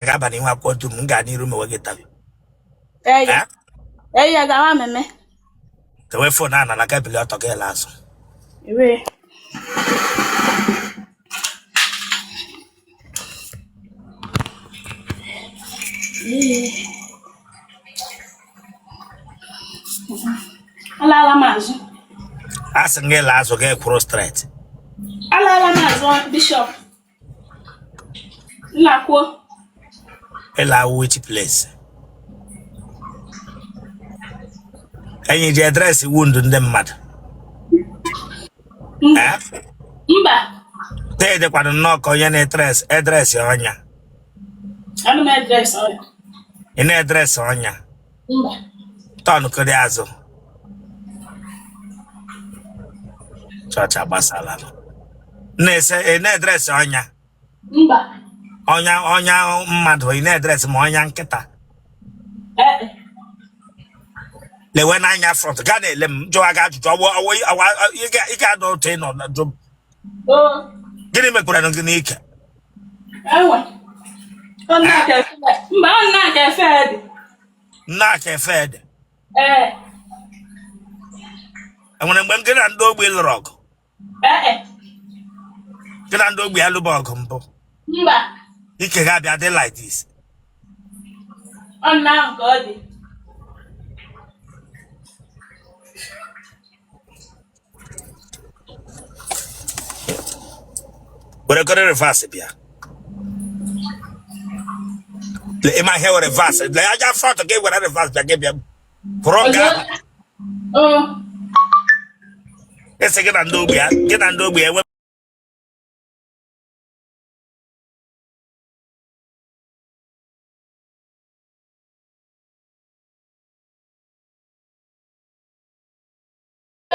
Ga-aba n'ihu akwụkwọ dum m gaa n'iru mewe gị tabi. Eya. Eya, gawa meme. Tewe phone a nala ka ebili ọtọ gị ele azụ. Iwe. Alala m azụ. A sị gị laa azụ, gị kwụrụ straight. Alala m azụ, Bishop. Nlakwuo. Ịla which place? Enyi ji edress wound ndị mmadụ. Eh? Mba. Tee dịkwanụ nnọọ ka onye na-edress edress ọnya. Ana m edress ọnya. Ị na-edress ọnya? Mba. Turn kụdị azụ. Chọọchị agbasala. Na-ese ị na-edress ọnya? Mba. Ọnya ọnya mmadụ ị na-edress ma ọnya nkịta? Ee. Lewe n'anya front, gaa na-ele m jụwa gị ajụjụ ọwụ ọwụ ọwụ ị ga-adọ otu ị nọ na jụ m. Oo. Gịnị mekwara gị n'ike? Enwe. Ọ na-aka efe. Mba, ọ na-aka efe dị. Nna-aka efe dị. Ee. Enwere mgbe gị na ndị ogbi lụrụ ọgụ? Ee. Gị na ndị ogbi alụba ọgụ mbụ? Mba. Ike ga-abịa dị like this. Ọ na ahụ ka ọ dị. Were kọrọ reverse bịa. Lee, ịma ihe were reverse. Lee aja front gị were reverse bịa gị bịa. Pụrụ nga ahụ. Oo. Ị sị gị na ndị ogbi gị na ndị ogbi enwe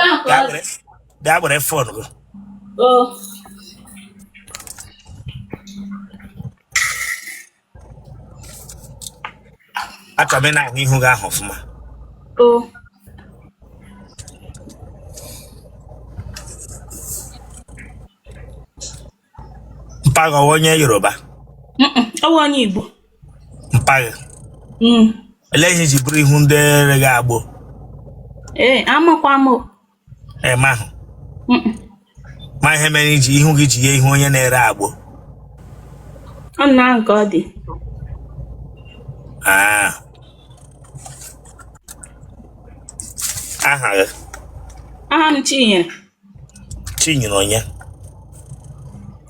Ahụ ka bịa ọ dị. were bịa were phone gị. Oo. Achọrọ m ị na-ahụ ihu gị ahụ ọfụma. Oo. Mpa gị ọ wụ onye Yoruba? Mm-mm, Ọ wụ onye Igbo. Mpa gị. Elee ihe i ji bụrụ ihu ndị rega agbo? Ee, amakwa m. o. Ema ahụ. Mm-mm. Ma ihe mere iji ihu gị ji ye ihu onye na-ere agbo. Ọ na ahụ ka ọ dị. Ah. Aha gị? Aha m Chinyere. Chinyere onye?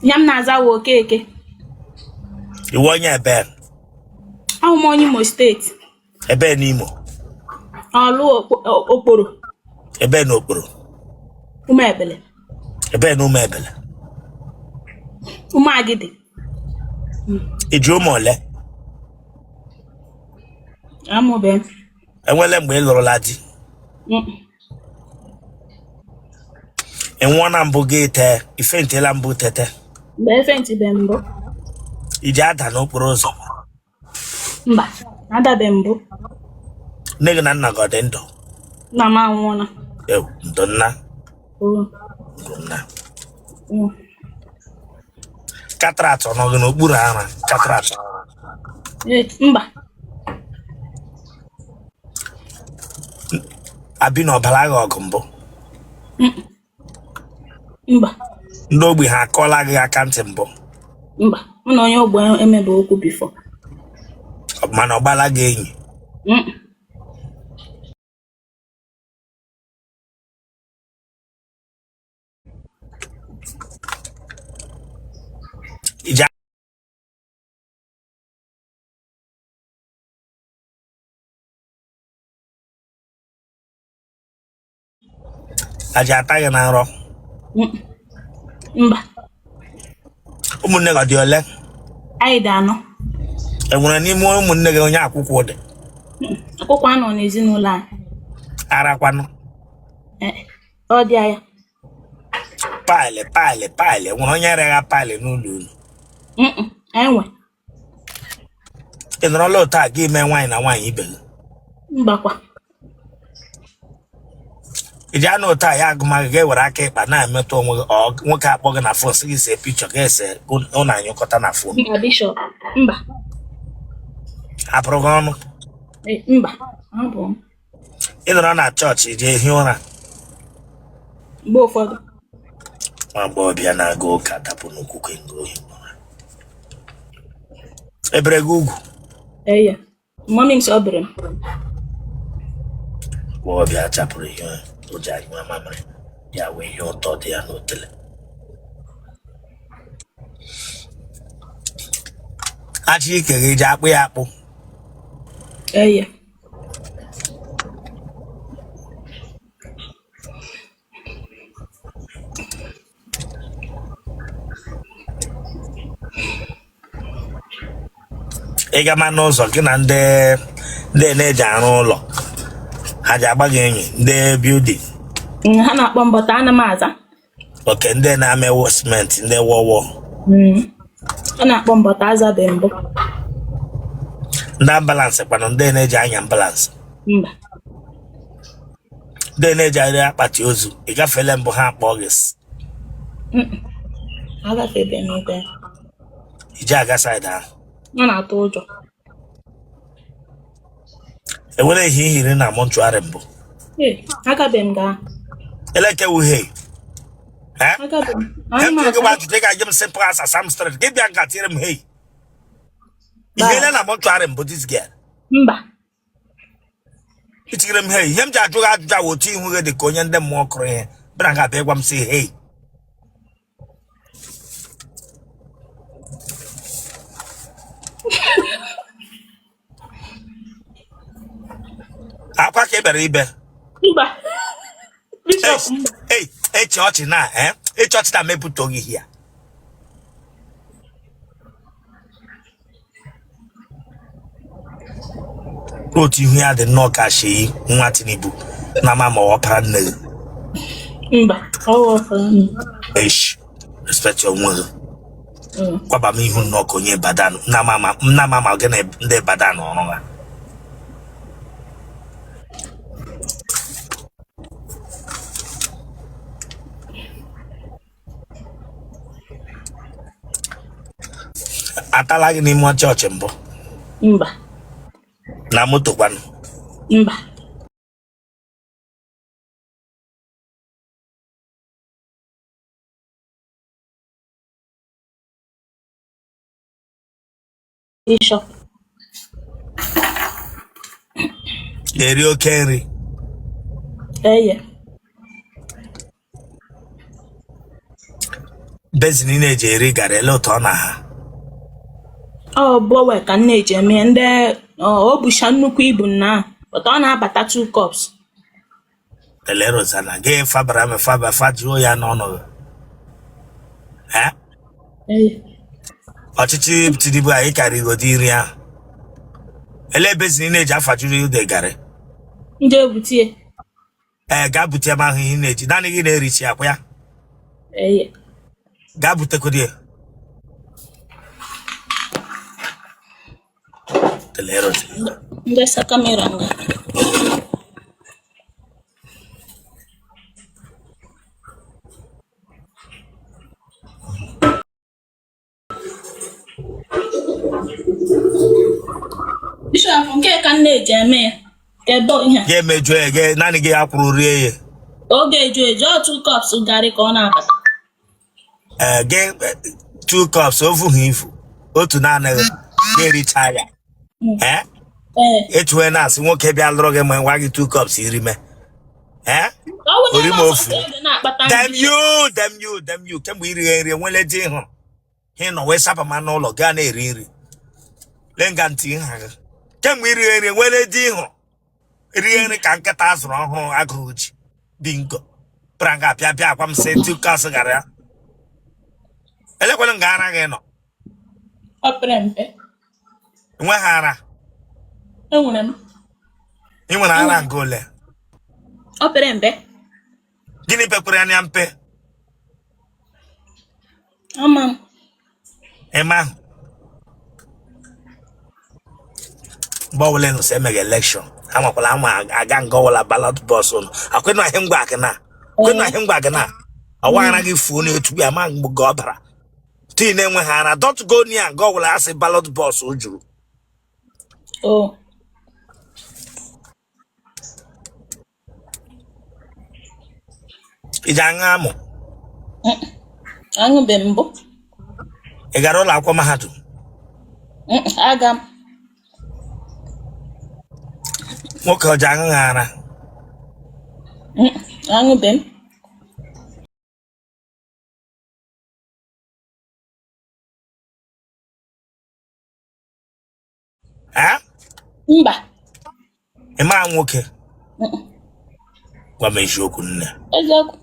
Ihe m na-aza wụ Okeke. Ị wụ onye ebe? Awụ m onye Imo steeti. Ebe n'Imo? Ọlụ Okporo. Ebe n'Okporo? Ụmụebele. Ebe na Ụmụebele? Ụmụagidi. I ji ụmụ ole? Amụbeghị m. Enwele mgbe ị lụrụla di? Ị nwụọna mbụ gị tee i faintela mbụ tete? Mba, efentịbe mbụ. I ji ada n'okporo ụzọ? Mba, adabe mbụ. Nne gị na nna gị ọ dị ndụ? Nna m anwụọla. Ew, ndo nna. Oo. Ndo nna. Cataract ọ nọ gị n'okpuru ara? Cataract. Ee, mba. Abi na ọbara agha ọgụ mbụ? Mba. Ndị ogbi ha akọọla gị aka ntị mbụ? Mba, mụ na onye ogbi emebe okwu before. Mana ọ gbala gị enyi? Iji aja ata gị na nrọ? Mba. Ụmụnne gị ọ dị ole? Anyị dị anọ. Enwere n'ime ụmụnne gị onye akwụkwụ dị? Akwụkwụ anọ n'ezinụlọ anyị. Arakwanụ? Ọ dị anya. Pile pile pile, enwere onye regha pile n'ụlọ unu? Enwe. Ị nọrọla otu a gị mee nwaanyị na nwaanyị ibe gị? Mbakwa. Ị ji anọ otu a ya agụmagụ gị were aka ịkpa na-emetụ onwe gị, ọ nwoke akpọ gị na phone sị gị see picture, gị ese, ụnụ anyụkọta na phone? Mba, Bishop, mba. Apụrụ gị ọnụ? Mba, abụ m. Ị nọrọ na chọọchị ji ehi ụra? Mgbe ụfọdụ. Nwa agbọghọbịa na-aga ụka dapụ n'okwukwe nga ohi ụra. Ebere gị ugwu? Eye. Mummy m sị ọ bere m. Agbọghọbịa chapụrụ ihe o ji anyụ mamịrị ya wee ihe ụtọ dị ya n'otele. Achị ike gị ji akpụ ya akpụ? Eye. Ị gama n'ụzọ gị na ndị ndị na-eji arụ ụlọ ha ji agba gị enyi ndị building? Ha na-akpọ m but ana m aza. Okay, ndị na-amewo simenti, ndị wọwọ? Ha na-akpọ m but azabeghị mbụ. Ndị ambulance kwanụ, ndị na-eji anya ambulance? Mba. Ndị na-eji arị akpati ozu, ị gafele mbụ ha akpọ gị? Agafebeghị m ebe. Iji aga side ahụ? Ọ na-atụ ụjọ. Enwere ihe ihiri na mortuary mbụ? Ee, agabeghị m gaa. Eleke wuhe? Agabeghị m. Em gị gwa ajụjụ, ị ga-ajụ m simple answer, sam straight. Gị bịa nga tinyere m hey. Ihele na mortuary mbụ, this girl? Mba. Itinyere m hey. Ihe m ji ajụ gị ajụjụ awụ otu ihu gị dị ka onye ndị mmụọ kụrụ ihe bịara nga abịa gwa m sị hey. Akwa ka ị bịara ibe? Mba. Bishop, mba. Ei, eche ọchị na eh eche ọchị na mepụta gị hia. Otu ihu ya dị nnọọ ka Seyi nwa Tinubu na ama ma ọ para nne gị. Mba, ọ ghọtara m. Esh, respect onwe gị. Kwaba m ihu nnọọ ka onye Ibadan na ama ma gị na ndị Ibadan ọrụ ha. Atala gị n'ime chọọchị mbụ? Mba. Na moto kwanụ? Mba. Bishop. Eri oke nri? Eye. Basin ị na-eji eri garị, ele otu ọ na ha? Ọ bowl ka m na-eji eme ndị ọ bụcha nnukwu ibu na but ọ na-abata 2 cups. Ele Rosanna gị fabara m faba fajuo ya n'ọnụ gị. Eh? Eye. Ọchịchị Tinubu anyị karịgodi nri ahụ. Ele basin ị na-eji afajuru ude garị? Ndị ebutie. Ee, gaa bute m ahụ ihe ị na-eji naanị gị na-erichi akwa ya. Eye. Gaa butekodi ya. Ele Rosanna. Ndị sa camera nga. Bishop, nke ka m na-eji eme ya. Kedu ihe? Ga emejuo ya gị naanị gị akwụrụ rie ya. Oge eju eju ọ 2 cups garị ka ọ na-abata. Ee, gị 2 cups ofu ha ifu otu naanị gị ga-ericha ya. Ee? Ee. Etuwe na-asị nwoke bịa lụrụ gị ma nwa gị 2 cups iri mee. Ee? Ọ wụ Ori na m ọsọ ofu. ka ego na-akpata Damn nri. you, damn you, damn you. Kemgbe iri nri enwele di ịhụrụ. Ha nọ wee sapa ma n'ụlọ gaa na-eri nri. Lee nga ntị ha gị. Kemgbe iri nri enwele di ịhụrụ. Rie nri ka nkịta azụrụ ọhụrụ agụụ ji. Bingo. Bịara nga bịa bịa agwa m sị 2 cups gara ya. Elekwala nga ara gị nọ. Ọ pere mpe. Enweghị ara. Enwere m. Ị nwere ara nke ole? Ọ pere mpe. Gịnị pekwara anya mpe? Ama m. Ịma ahụ. Mgbe ọbụla ị nụsị emeghe election, anwakwala anwa aga nga ọbụla ballot box ụnụ. Akwụnụ ahịa ngwa gị na. Akwụnụ ahịa ngwa gị na. Ọwa ara gị fuo n'etu ya ma mgbe ọ bara. Tii na-enweghị ara, don't go near nga ọbụla asị ballot box o juru. O. Ị ji aṅụ amụ? Aṅụbe mbụ. Ị gara ụlọ akwụkwọ mahadum? Aga m. Nwoke ọ ji aṅụ gị ara? Aṅụbe m. Eh? Mba. Ị ma nwoke? Gwa m eziokwu, nne. Eziokwu.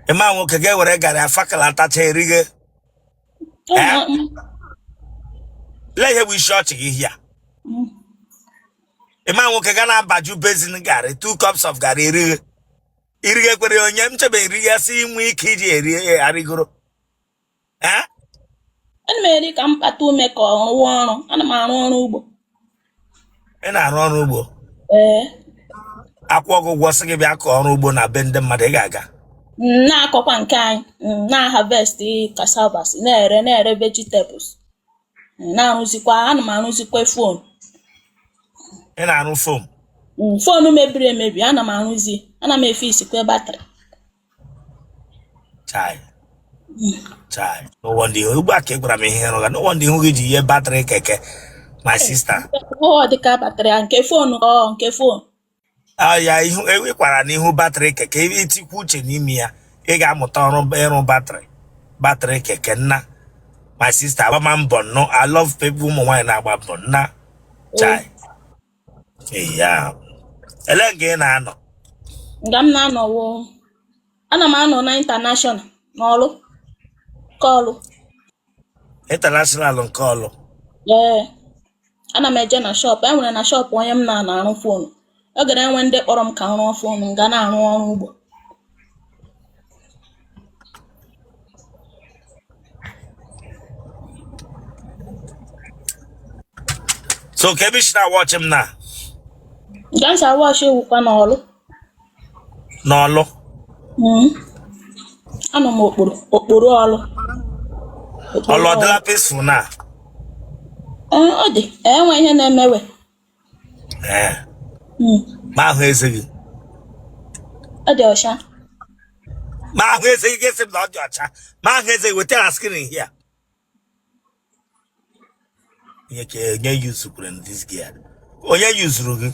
Ị ma nwoke ga-ewere garị afakala atacha erighe? Eh? Lee ihe bụ isi ọchị gị hia. Ị ma nwoke ga na-abaju basin garị, 2 cups of garị erighe? Irighe kwere onye m chebe erighe sị inwe ike iji eri arịgoro. Eh? Ana m eri ka m kpata ume ka ọ rụwa ọrụ. Ana m arụ ọrụ ugbo. Ị na-arụ ọrụ ugbo? Ee. Akwụọ gị ụgwọ sị gị bịa kọọ ọrụ ugbo na be ndị mmadụ, ị ga-aga? Na-akọkwa nke anyị, na-harvest cassavas, na-ere vegetables. Na-arụzikwa, ana m arụzikwa phone. Ị na-arụ phone? Phone mebiri emebi, ana m arụzi, ana m efisikwa battery. Chai chai, no wonder ugbu a ka ị gwara m ihe ị rụga. No wonder ihu gị ji yie battery keke, my sister. Ọ dịka battery a nke phone, ọ nke phone. Ya ihu ewekwara n'ihu battery keke, itikwu uche n'ime ya, ị ga-amụta ọrụ ịrụ battery, battery keke. Nna, my sister, agbama mbọ nnọọ. I love people, ụmụ nwaanyị na-agba mbọ, nna. Chai ya, ele nga ị na-anọ? Nga m na-anọ wụ, ana m anọ na international n'Ọlụ kọlụ. International nke Ọlụ? Ee, ana m eje na shop e nwere na shop onye m na-ana arụ phone. Ọ gara enwe ndị kpọrọ m ka m rụọ phone, m ga na-arụ ọrụ ugbo. So ka ebe i si na-watch m na? Nga m si a-watch wụkwa n'Ọlụ. N'Ọlụ? Anọ m okporo okporo Ọlụ. Ọlụ ọ dịla peaceful na? Ee, ọ dị, enwe ihe na-emewe. Ee. Ma ahụ eze gị? Ọ dị ọcha. Ma ahụ eze gị, ga-esi m na ọ dị ọcha. Ma ahụ eze gị, weta na screen here. Onye ka onye yuzukwuru this girl? Onye yuzuru gị?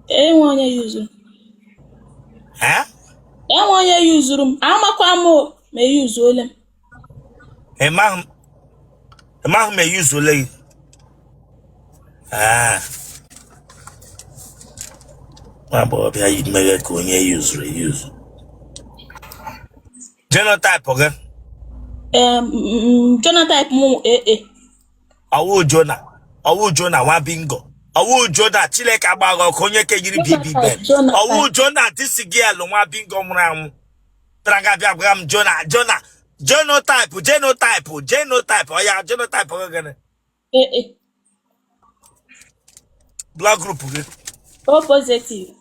Enwe onye yuzuru. Eh? Enwe onye yuzuru m, amakwa m ma eyuzuole m. Ị mahụ ma eyuzuole gị? Ah. Nwa agbọghọbịa yi mmeghe ka onye yuzuru eyuzu. Genotype gị? Genotype m AA. Ọwụ Jona, ọwụ Jona nwa bingo, ọwụ Jona Chineke agbaghị ọkụ onye ke yiri BB Ben, ọwụ Jona this girl nwa bingo nwụrụ anwụ tara ga bịa gwa m Jona, Jona genotype, genotype, genotype, ọ ya genotype gị gịnị? AA. Blood group gị? O positive.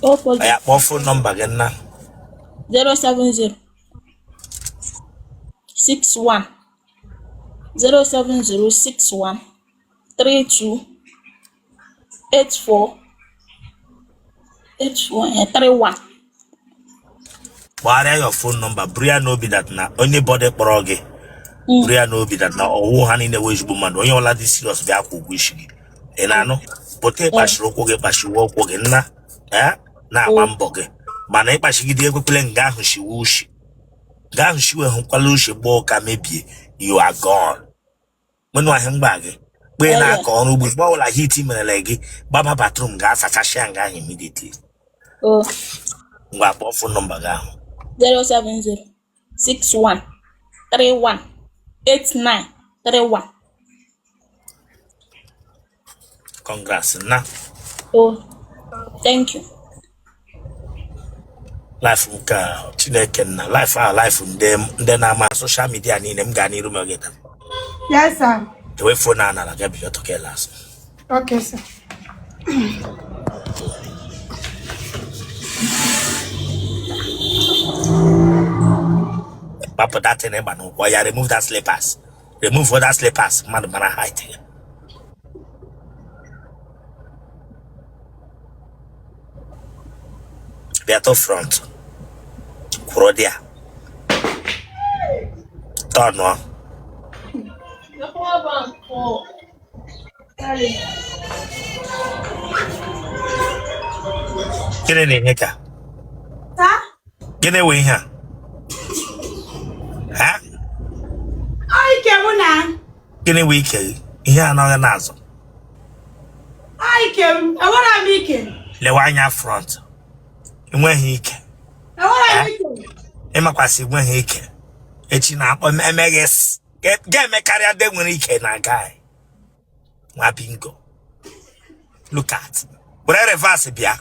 O positive. Ya kpọọ phone number gị, nna. 070 61 070 61 32 84 84 31. Gbagharịa your phone number. Buru ya n'obi that na anybody kpọrọ gị, buru ya n'obi that na ọwụ ha niile wee ezigbo mmadụ. Onye ọla dị serious bịa kwụ ụgwọ isi gị, ị na-anụ? Pụta ịkpachiri ụkwụ gị, kpachiwe ụkwụ gị, nna. Ee, na-agba mbọ gị, mana ịkpachigide ekwekwele nga ahụ shiwe ushi, nga ahụ shiwe hụkwala ushi gbaa ụka mebie, you are gone. Mụnụ ahụ mgba gị kpee na-akọ ọrụ ugbo. Mgbe ọbụla heat merele gị, gbaba bathroom ga-asachasịa nga ahụ immediately. Ngwa, kpọọ phone number gị ahụ. 070 61 31 89 31. Congrats, nna. Oh, thank you. Life nke a, Chineke nna, life a, life ndị na-ama social media niile m gaa n'iru m gị taa. Yes, sir. Ewe phone a nara gị bịa tọka las. Okay, sir. Gbapụ that thing ị gba n'ụkwụ ya. Remove that slippers, remove that slippers. Mmadụ mara height ya. Bịa to front, kwụrụ dị ya, tọnụọ. Gịnị na-enye ka Sir? Gịnị wụ ihe a ha? Ọ ike mụ na. Gịnị wụ ike gị? Ihe anọghị n'azụ. Ọ ike m. Enwere m ike. Lewe anya front, enweghị ike. Enwere m ike. Ị makwasị enweghị ike. Echi na-akpọ emeghị ga-eme karịa ndị nwere ike na guy nwa bingo. Look at, were reverse bịa.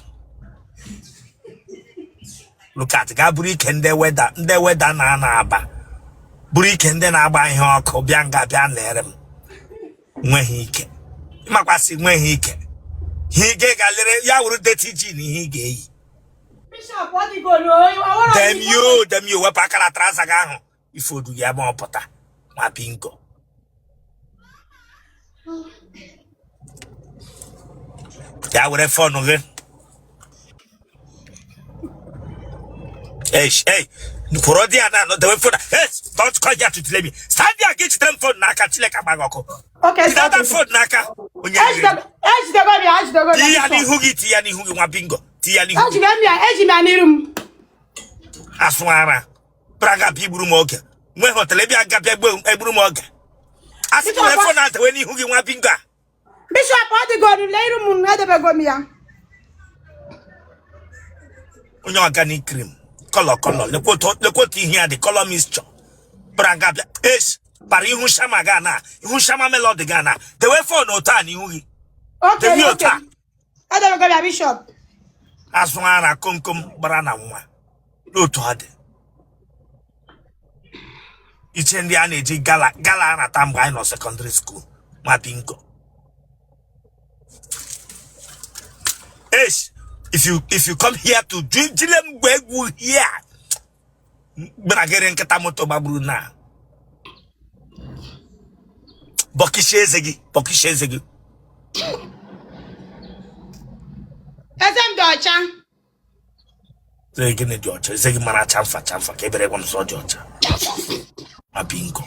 Look at, gaa buru ike ndị welder, ndị welder na-ana aba, buru ike ndị na-agba ihe ọkụ bịa nga bịa lere m. Nweghị ike, ị makwasị nweghị ike. Ihe ị ga lere ya wuru dirty jean, ihe ị ga-eyi. Bishop, ọ dịgoro enwere m Dem ike. yo dem yo, wepụ aka na trouser gị ahụ, ifodu ya ma ọ pụta. Nwa bingo, ya were phone gị. Hey, hey, kwụrụ di ya na anọ, dewe phone. Hey, don't come here to delay me. Stand there, gị jide m phone n'aka. Chineke agba gị ọkụ. Okay, jide sir. that phone n'aka onye riri. Ejidego m ya, ejidego m Tinye ya. ya Bishop. n'ihu gị, tinye ya n'ihu gị, nwa bingo, tinye ya n'ihu gị. Ejide m ya, eji m ya n'iru m. Asụ ara bịara bịa igburu m oge nwee hotel bịa ga bịa egburu m oge. Asị gị were phone a dewe n'ihu gị, nwa bingo a. Bishop, ọ dịgoro lee iru m, edebego m ya. Onye organic cream colour colour, lekwa otu ihe ya dị, colour mixture bịara nga bịa es para ihu shama ga na ihu shama melody ga na. Dewe phone otu a n'ihu gị. Okay, dewe otu okay. a. Edebego m ya, Bishop. Azụ ara komkom gbara na nwa n'otu ọ dị iche ndị a na-eji gala gala anata mgbe anyị nọ secondary school. Nwa bingo. Eish, if you come here to jile mgbe egwu here gbaragịrị nkịta moto gbagburu na bọkịsha eze gị, bọkịsha eze gị. Eze m dị ọcha. Eze gịnị dị ọcha? Eze gị mara chamfa chamfa ka ebere gwa m sọ dị ọcha. Ma bingo,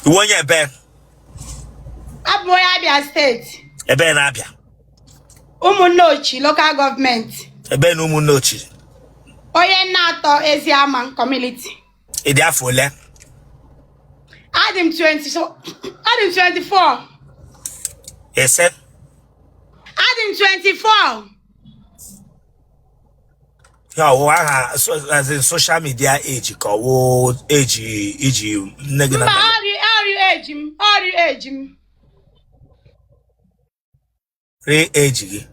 iwe onye ebe? Abụ m onye Abia State. Ebe na-abịa? Ụmụnne Ochi Local Government. Ebe na ụmụnne ochie? Onye nna atọ Eziama Community. Ị dị afọ ole? Adị m 20, adị m 24. Ese? Adị m 24. Ya ọwụ aha as in social media age ka ọwụ age iji nne gị na Mba, nna gị? ọrịa age m, ọrịa age m. Real age gị?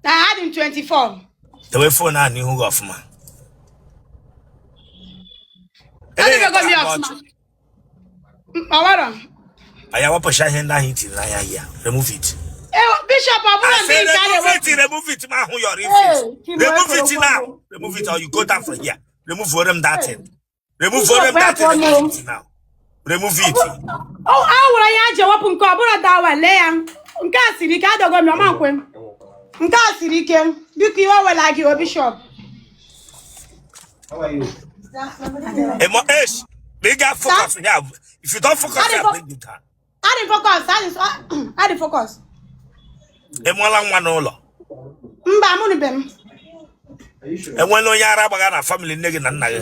Na adị m 24. Dewe phone ahụ n'ihu gị ọfụma. Adịbego m ya ọfụma. Ọwarọ. Aya, wepụcha ihe ndị ahụ i tiri n'anya ya. Remove it. Bishop, ọ bụrụ I ndị say nke a remove na-ewepụ. it, remove it, ma hụ your Hey, face. Chimo, Remove it ekwere now. okwu. Remove it or you go down from here. Remove for them that thing. Remove Bishop, for them that thing. ekwe Remove m. it now. Remove it. Ọ wụrụ ihe a ji ewepụ nke ọ bụrụ dawa lee ya. Nke a siri ike, adọgo m ya ọma nkwe. Nke a siri ike. Biko, iwe wela gị o, Bishop. How are you? Emo H. Bigger focus here. If you don't focus here, bring you down. Adị focus, adị focus. Enwela nwa n'ụlọ? Mba, amụnube m. Are you sure? Enwela onye ara gbagha na family nne gị na nna gị?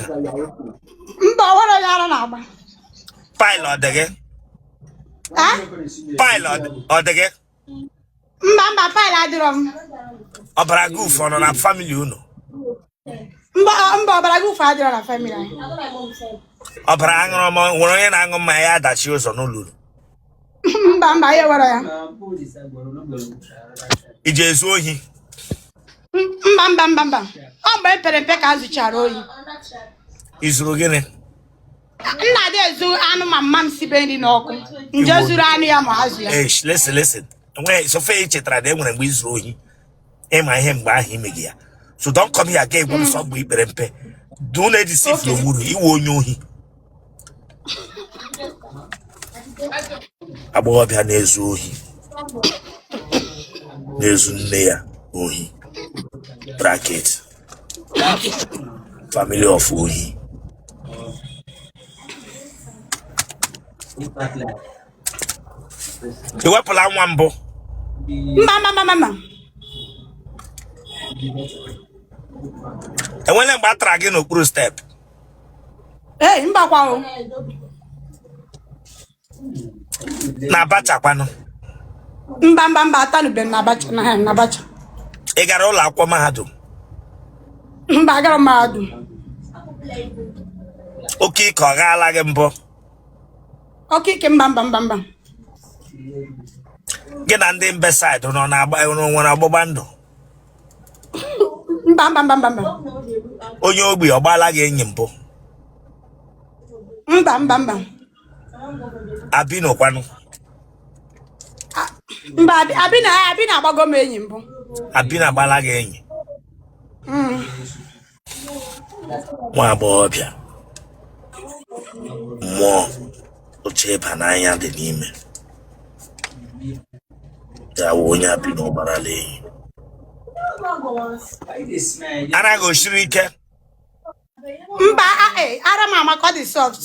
Mba, ọ nwere onye ara na-agba. Pile ọ dị gị? Eh? Pile ọ dị gị? Mba, mba, pile adịrọ m. Ọbara gị ụfọ nọ na family unu? Mba, mba, ọbara gị ụfụ adịrọ na family anyị. Ọbara aṅụrụma, nwere onye na-aṅụ mmanya ya adachi ụzọ n'ụlọ unu? Mba, mba, ya nwere ya. Iji ezu ohi? Mba, mba, mba, mba. Ọ mgbe m pere mpe ka a zụchara ohi. Izuru gịnị? Nna dị ezu anụ ma mma m sibe nri n'ọkụ. Nje zuru anụ ya ma azụ ya. Eish, listen, listen. Enweghị sofe ị chetara na e nwere mgbe izuru ohi. Ịma ihe mgbe ahụ ime gị ya. So don't come here again gwa m sọ mgbe i pere mpe. Do na edeceive Okay. onwe unu, ị wụ onye ohi. Agbọghọbịa na-ezu ohi, na-ezu nne ya ohi. Bracket. Family of ohi. Ị wepụla nwa mbụ? Mba, mba, mba, mba. Enwele mgbe a tara gị n'okpuru step? Ee, mbakwa o. Na abacha kwanụ? Mba, mba, mba, atanube m na abacha na ha na abacha. Ị gara ụlọ akwụkwọ mahadum? Mba, agara m mahadum. Oke ike ọ gaala gị mbụ? Oke ike, mba, mba, mba, mba. Gị na ndị mbe side nọ na-agba nwere ọgbụgba ndụ? Mba, mba, mba, mba, mba. Onye ogbi ọ gbaala gị enyi mbụ? Mba, mba, mba. Albino kwanụ? Mba, albino albino agbago m enyi mbụ. Albino agbaala gị enyi? Nwa agbọghọbịa mmụọ oche ịba n'anya dị n'ime ya wụ onye albino gbarala enyi. Ara gị o siri ike? Mba, ara m amaka, ọ dị soft.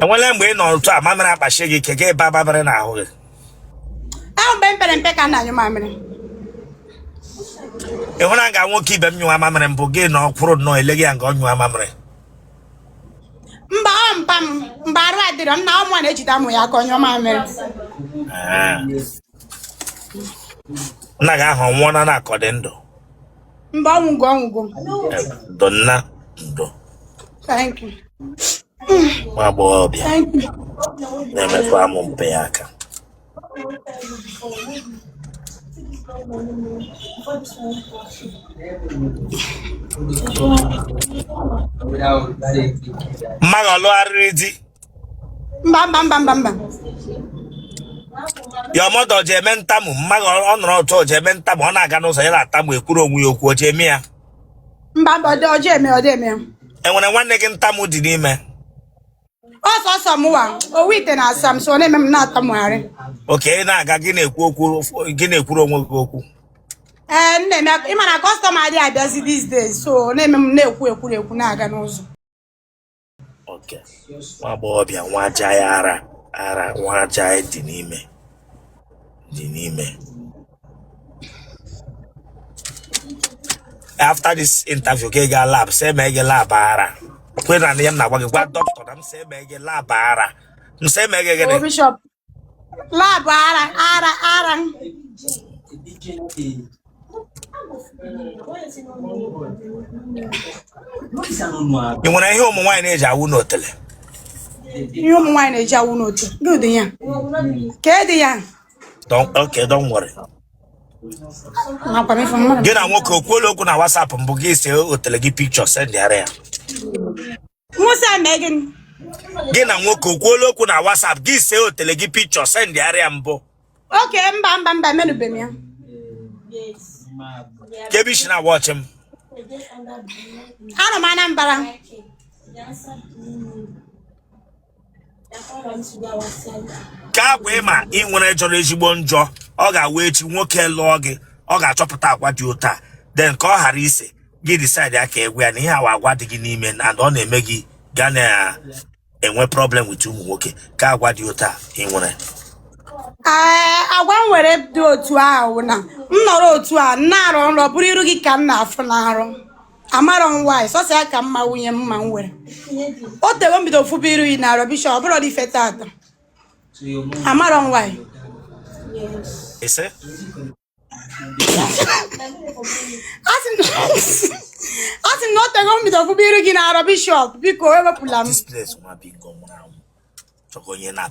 Enwela mgbe ị nọ otu a mamịrị akpachi gị ike gị ebe mamịrị n'ahụ gị? Ahụ mgbe m pere mpe ka m na-anyụ mamịrị. Ị hụrụ nga nwoke ibe m nyụwa mamịrị mbụ, gị na ọ kwụrụ nnọọ ele gị ya nga ọ nyụwa mamịrị? Mba, ọ mpa m mgbe arụ adịrọ m na ọ mụ na-ejide amụ ya ka ọ nyụọ mamịrị. Ah. Nna gị ahụ ọ nwụọna na ka ọ dị ndụ? Mba, ọ nwụgo, ọ nwụgo. Ndo nna, ndo. Thank you. Nwa agbọghọbịa Thank you. na-emetụ amụ mpe ya aka. Mma gị ọ lụgharịrị di? Mba, mba, mba, mba, mba. Your mother o ji eme ntamu? Mma gị ọ nọrọ otu o ji eme ntamu, ọ na-aga n'ụzọ ya na-atamu ekwuru onwe ya okwu, o ji eme ya? Mba, mba, ọ dị eme, ọ dị eme. Enwere nwanne gị ntamu dị n'ime? Ọ sọsọ mụwa owu ite na-asa m, so ọ na-eme m na-atamugharị. Okay, ị na-aga gị na-ekwu okwu, gị na-ekwuru onwe gị okwu? Ee, m na-eme. Ị ma na customer adịghị abịazi these days, so ọ na-eme m na-ekwu ekwuru ekwu na-aga n'ụzọ. Okay. Nwa agbọghọbịa nwa aja ya ara ara nwa aja ya dị n'ime dị n'ime. After this interview ka ị gaa lab sị eme gị lab ara kwe na ya m na-agwa gị, gwa dọkịta na m sị eme gị lab ara, m sị eme gị gịnị? O bishop, lab ara ara ara. Ị nwere ihe ụmụ nwaanyị na-eji awụ n'otele? Ihe ụmụ nwaanyị na-eji awụ n'otele gị ụdị ya ka dị ya. Okay, don't worry. Gị na nwoke o kwuola okwu na WhatsApp mbụ, gị see otele gị picture sendịara ya? Gị na nwoke o kwuola okwu na WhatsApp, gị see otele gị picture sendịara ya mbụ? Okay, mba, mba, mba, emenube m ya. Ka ebe i si na-awatch m? Anọ m Anambra. Ka agwa ị ma ị nwere jọrọ ezigbo njọ, ọ ga-awụ echi nwoke lụọ gị, ọ ga-achọpụta agwa dị otu a, then ka ọ ghara ise gị decide aka egwu ya na ihe awa agwa dị gị n'ime and ọ na-eme gị ga na-enwe problem with ụmụ nwoke, ka agwa dị otu a ị nwere? Ee, agwa m nwere dị otu ahụ na m nọrọ otu a na-arọ nrọ bụrụ iru gị ka m na-afụ na nrọ. Amarọ m why, sọsọ ya ka mma nwunye m ma m nwere o tego m bido fụba iru gị na nrọ, bishop, ọ bụrụ dị ife tata. Amarọ m why. Ise? Asị m na o tego m bido fụba iru gị na nrọ, bishop, biko ewepụla m. This place nwa bingo nwụrụ anwụ chọkọ onye na